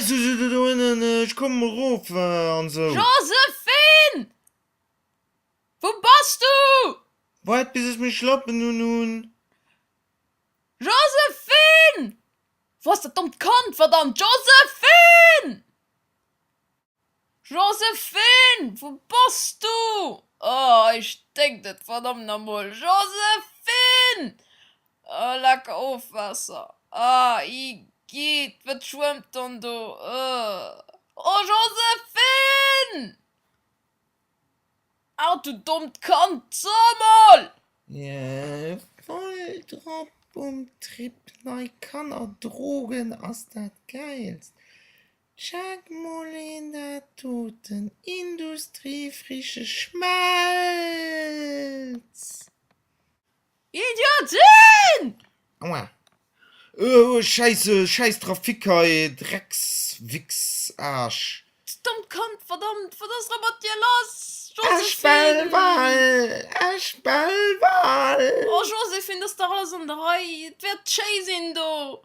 Sou do ënnen, ech kommen erof an sou. Josephine! Wou bass du? Waart bis ech meng Schlappen un hunn. Josephine! Wou ass dat dommt Kand, verdammt? Josephine! Josephine! Wou bass du? Oh, hei sténkt et, verdammt namol! Josephine! Oh, lecker Ofwaasser! Ah, igitt, wat schwëmmt dann do? Oh, Josephine! Ach, du dommt Kand, so emol! Voll drop um Trip, nei Kanner Drogen ass dat geilst. Check mol een dat doten Industriefrische Schmelz! Idiotin! Aua. Öh scheisse, scheiss Trafic hei, Drecks Wichs Aarsch. Dommt Kand, verdammt, wat ass da mat dir lass? Esch Josephine! Belval, Esch Belval! Oh Josephine, dat ass dach alles an der Rei, et wäert schéi sinn do!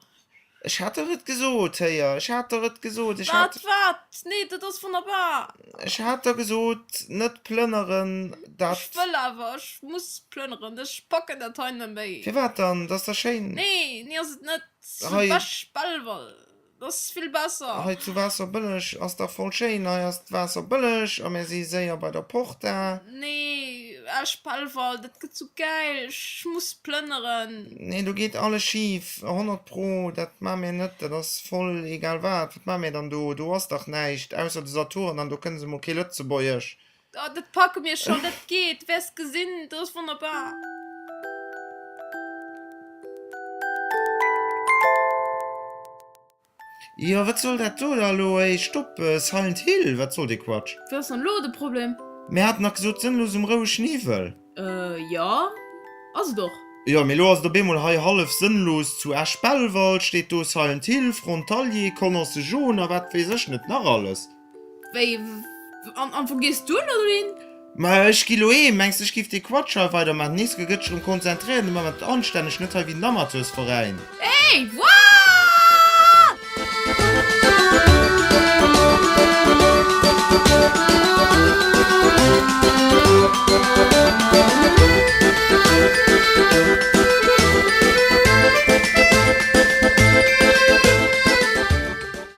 Ech hat der et gesot, héier, ech hat der et gesot, ech hat. Wat, wat? Nee, dat ass wonnerbar! Ech hat der gesot, net plënneren, dat. Ech wëll awer, ech muss plënneren, ech packen dat hei net méi. Firwat dann? Dat ass da schéin. Nee, nee ass et net. Hei. Bech Belval, dat ass vill besser. Hei zu Waasserbëlleg ass dach voll schéin. Hei ass d'Waasser bëlleg a mir si séier bei der Porta. Nee, Esch Belval, dat gëtt sou gäil, ech muss plënneren. Nee, do geet alles schif, 100 pro, dat maa mir net, dat ass voll egal wat. Wat maa mir dann do? Do ass dach näischt ausser de Saturn an do kënne se mol kee Lëtzebuergesch. Oh, dat packe mir schon, dat geet, wäers gesinn, dat ass wonnerbar. Jo, wat soll dat do da lo? Ey, stopp, Silent Hill, wat soll dee Quatsch? Wou ass dann elo de Problem? Mir haten nach gesot, sënnlos um roueg Niwwel. Äh, jo, ass et och. Jo, mee lo ass et op eemol hei hallef sënnlos zu Esch-Belval, steet do Silent Hill, Frontalier, Connasse jaune a wat weess ech net nach alles. Wéi, an, an wou gees du elo dohin? Ma ech gi lo heem, mengs de ech giff dee Quatsch hei weidermaachen? Nees gëtt sech erëm konzentréieren, da maache mer et anstänneg, net hei wéi den Amateursveräin. Ey, what?